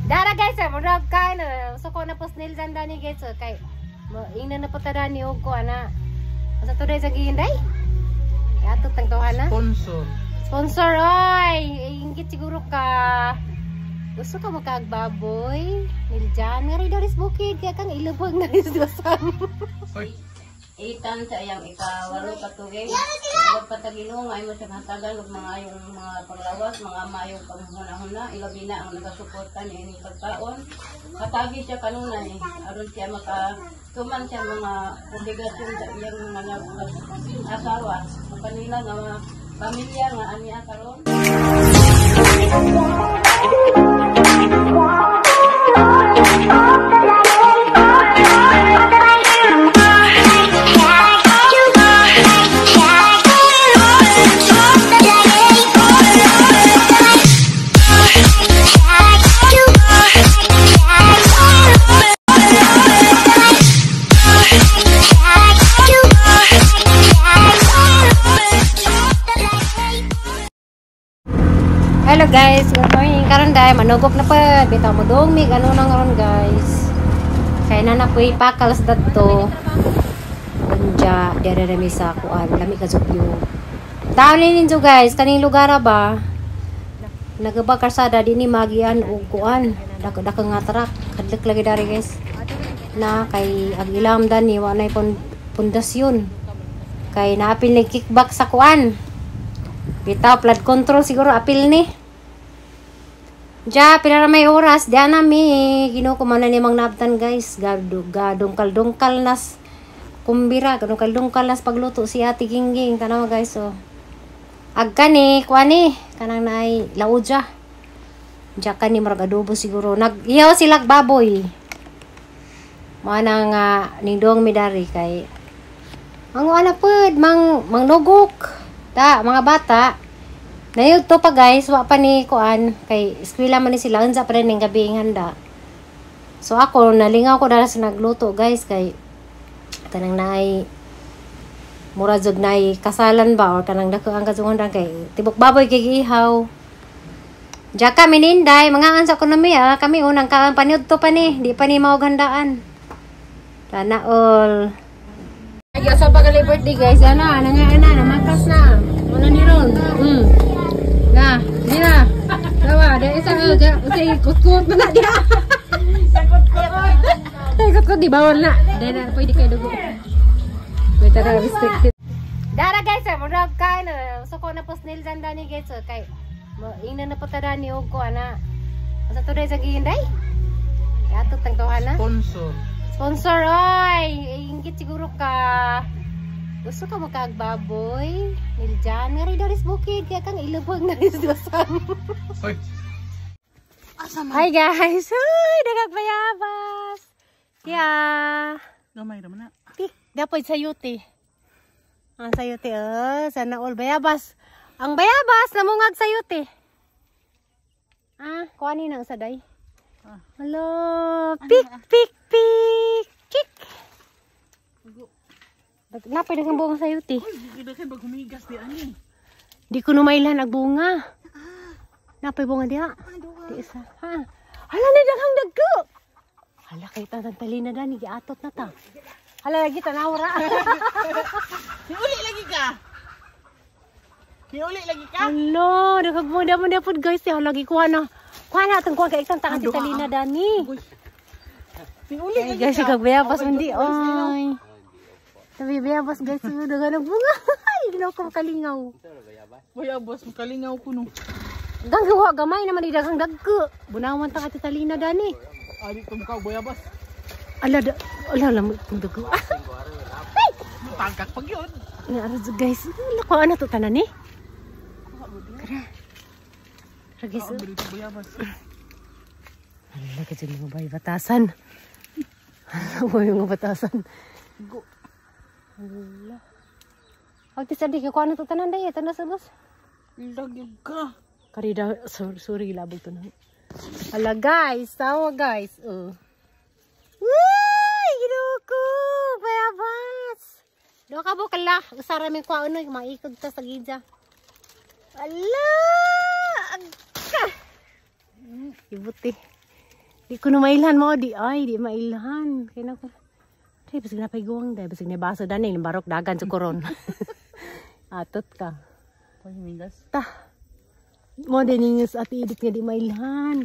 Dara guys, murag ka na. Suko na po snail dani guys, kay ingna na po ta dani og ko ana. Sa today sa giinday? Yato tang tuha na. Sponsor. Sponsor oy, inggit siguro ka. Gusto ka makaagbaboy? Niljan nga rin daris bukid kaya kang ilubog na rin sa. Hoy. Itan sa iyang ikawalo ka tuig. Huwag patagino nga imo sa hatagan og mga ayong mga panglawas, mga maayong panghuna-huna, ilabi na ang nagasuporta niini pagkaon. Hatagi siya kanunay aron siya maka tuman siya mga obligasyon sa iyang mga asawa sa kanila nga mga pamilya nga aniya karon. Hello guys, good morning. Karon dai manugok na pa bitaw mo dong mi ano nang ron guys. Kay na na po'y pakalas dadto. Unja dere ra mi sa kuan, lami ka view. Taon ni ninyo guys, kaning lugar ba? Nagaba karsada dinhi magian og kuan, dako dako nga truck, kadlok lagi dari guys. Na kay ang ilam dani wa nay pundasyon. Kay naapil ni kickback sa kuan. Bitaw flood control siguro apil ni. Ja, pila ra may oras, diyan na mi. Ginoo ko man na ni mang naabtan guys. Gadungkal-dungkal nas kumbira, gadungkal-dungkal nas pagluto si Ate Gingging. Tanaw guys, oh. Agka ni, kuan ni, kanang naay laudja. Ja kani murag adobo siguro. Nag-ihaw sila baboy. Mao na nga nindong mi dari kay ang ana pud mang mangnugok. Ta, mga bata. Nayog to pa guys, wa pa ni kuan kay eskwela man ni sila unsa pa rin ning gabi ing handa. So ako nalingaw ko dara sa nagluto guys kay kanang naay mura jud naay kasalan ba or kanang dako ang kadungan kay tibok baboy kay giihaw. Ja kami ninday, mga ansa ko na mi kami unang kaan paniud to pa ni, di pa ni mao gandaan. Sana all. Ay, sa pagali birthday guys, ana, ana nga ana, namakas na. Una ni ron. Na, di na. Dawa, di isa ga, usa ikot-kot na na diha. Ikot-kot di bawal na. Di na pwede kay dugo. Wait, tara restricted. Dara guys, murag ka na. Suko na po snail dani guys, kay ingna na po ta dani og ko ana. Sa today sa giinday? Yato tang tuha na. Sponsor. Sponsor oy, inggit siguro ka. Gusto ka makaagbaboy? Niljan nga rin daris bukid kaya kang ilubog na rin sa. Hoy. Hi guys! Uy, nagagbayabas! Yeah. Gamay raman na. Ti, dapoy sayuti. Ang sayuti, oh, sana all bayabas. Ang bayabas, namungag sayuti. Ah, kuha ni nang saday. Ah. Hello, pik, pik, pik, chik. Napay daghang bunga sayuti. Uy, daghan bag humigas di ani. Di ko numailan ang bunga. Napay bunga diha. Di isa. Ha. Hala ni daghang dagko. Hala kay tantang talina dani giatot na ta. Hala lagi tanaw ra. Niuli lagi ka. Niuli lagi ka. Hala, daghang bunga man pud guys. Hala lagi kuha na. Kuha na atong kuha kay ikang ta talina dani. Niuli Ay lagi guys, ka. kagbayabas man di oy. Sabi bayabas guys, daghang bunga. Ay, ginoo ko makalingaw. Bayabas makalingaw ko no. Ganggawa gamay naman di daghang dagko. Bunawan ta ka talina dani. Ali tumkaw bayabas. Ala da, ala lam itong dagko. Tagak pag yun. Nga ara guys, ala ko ana to tanan ni. Kara. Ra guys. Ang dito bayabas. Ala ka jud mga bay batasan. Ala mo yung mga batasan. Go. Ala. Ag ti sadi ko ana to tanan day, tanan sa bus. Lagi ka. Karida sorry labog to na. Ala guys, tawa guys. Oh. Uy, ginoo ko, bayabas. Do ka bukala, usara mi kwa unoy maikog ta sa gidya. Ala! Agka. Ibuti. Di ko na mailhan mo di ay di mailhan. Kaya na ko. Di basig na payguwang dai, basig na baso dani barok dagan sa koron. Atot ka. Pagmingas. Ta. Mo din ninyo sa Ate Edith nga di mailhan.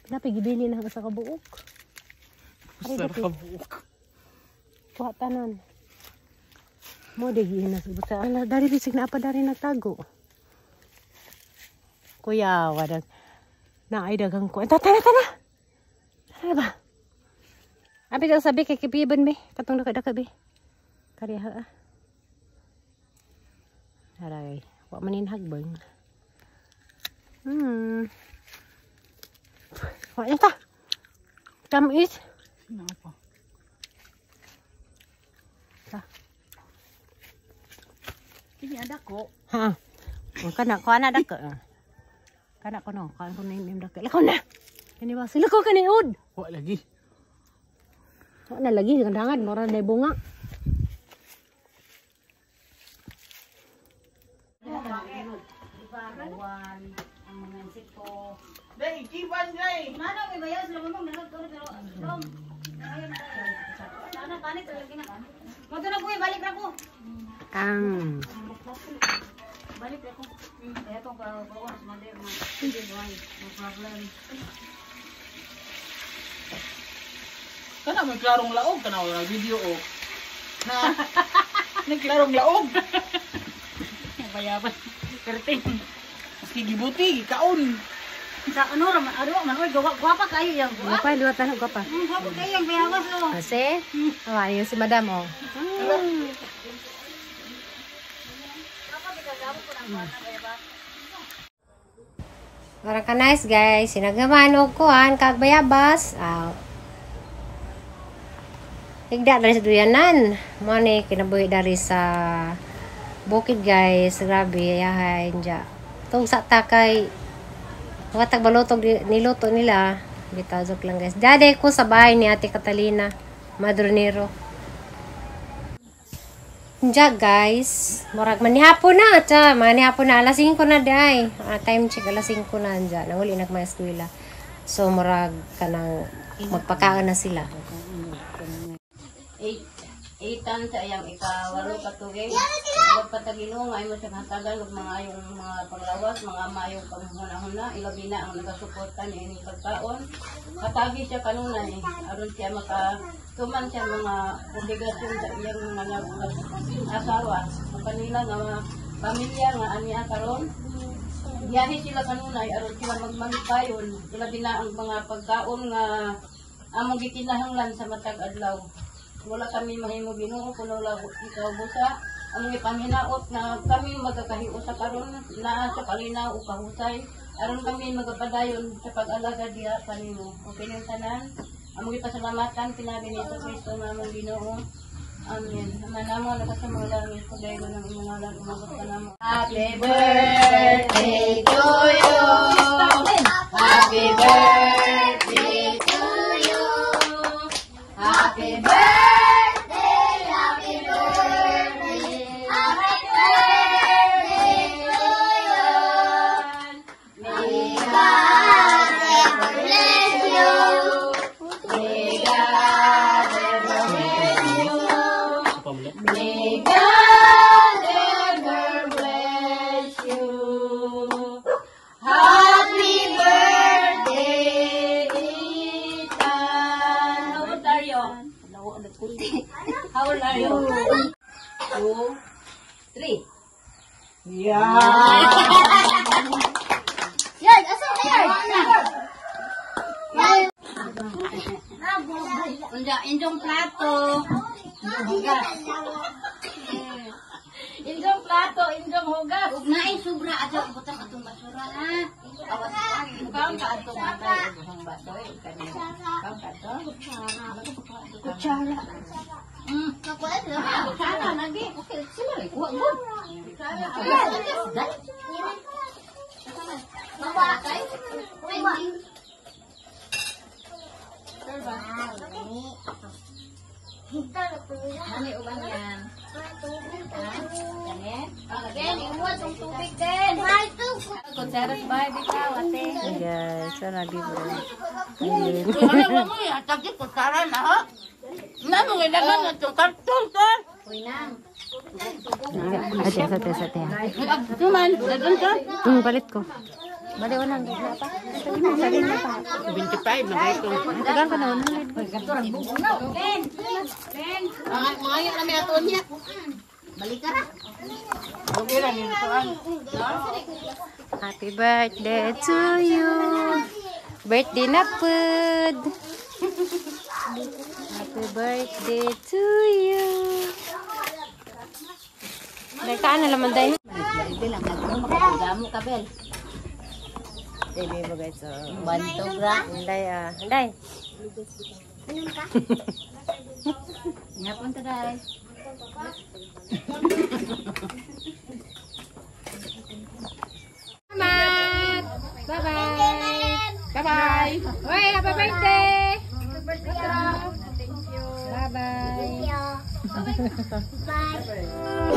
Napigibili na sa kabuok. Usa ra ka buok. Kuha tanan. Mo di gihinas sa ala dari bisig na pa dari nagtago. Kuya, wadag na ay dagang ko. Tana tana. Tana ba? Abi ka sabi kay kipiban be. Katong daka daka be. Kariha ah. Aray, wa manin hagbang. Wa ta. Tamis. Sino pa? Ta. Kini ada ko. Ha. O kana ko ana dako. Kana ko no, kuan ko nim dako. Lakaw na. Kani ba sila ko kani ud. Wa lagi. Wa na lagi kandangan mora na bunga. Dai, kiban dai. Ang Kana may klarong laog kana wala video o. Na. May klarong laog. Bayabas. Perting. Maski gibuti, gikaon. Sa ano raman aro man oy gawa gwapa kayo yang buwa. Gwapa liwat na gwapa. Gwapa kayo yang bayabas oh. Kasi, oh, ayun si madam oh. Para ka nice guys, sinagaman og kuan kag bayabas. Ah. Higda dari sa duyanan. Mo ni kinabuhi dari sa bukid guys. Grabe ayahay dya. Tug sa takay watag balotog niluto nila. Bitaw joke lang guys. Dade ko sa bahay ni Ate Catalina Madronero. Diya guys, murag manihapon na ta, manihapon na alas 5 na day. Ah, time check alas 5 na diya. Nanguli nag mga eskwela. So murag kanang magpakaon na sila. Eight sa iyang ikawalo ka tuig. Huwag patagino nga imo sa hatagan og mga ayong mga panglawas, mga maayong panghuna-huna, ilabi na ang nagasuporta niining pagkaon. Hatagi siya kanunay aron siya maka tuman siya mga obligasyon sa iyang mga asawa. Ang kanila nga mga pamilya nga aniya karon biyahe sila kanunay aron sila magmangpayon, ilabi na ang mga pagkaon nga among gikinahanglan sa matag adlaw. Wala kami mahimo, Ginoo, kun wala ikaw busa. Ang ipanginaot na kami magakahiusa karon naa sa kalinaw o kahusay aron kami magapadayon sa pag-alaga diha kanimo. O kining tanan among ipasalamatan pinaagi ni Kristo nga among Ginoo. Amen. Ama namo na sa mga langit, pagdayon ng imong ngalan, umabot ka namo. Happy birthday to you. Happy birthday to you. Happy birthday, happy birthday, happy birthday to you. May God ever bless you. May God ever bless you. May God ever bless you. Happy birthday, Ethan. How old are you? How old are you? Two, three. Yeah. Yard, asa na yard? Unja, injong plato. Hugas. Injong plato, injong hugas. Ug naay sobra ato butang atong basura ha. Awas kaon ka atong atay ubang bato eh kani. Kaon ka ato? Kutsara. Kutsara lagi. Okay, sila rin kuha gud. Kutsara. Dai. Ano uban yan? Ha? Kani? Ken, imuha tong tubig, Ken. Kutsaras ba bitaw ate. Hey guys, sana bro. Ayun. Wala wa mo hatag yung kutsara na ha. Na mo gilagan nga tong karton to. Ate, ate, ate. Tuman, dadan ka. Palit ko. Bali, walang na pa. 25 na ito. Tagal ka na 100. Mga na may aton niya. Balik ka ra. Okay lang yun Happy birthday to you. Birthday na pud. Happy birthday to you. Nagkaan na laman dahil. Hindi lang nagmo ka bel. Baby mo guys. Oh. Bantog ra. Anday ah. Anday. Nyapon ta guys. Salamat. Bye-bye. Bye-bye! Hoy, happy birthday. Bye-bye. Bye.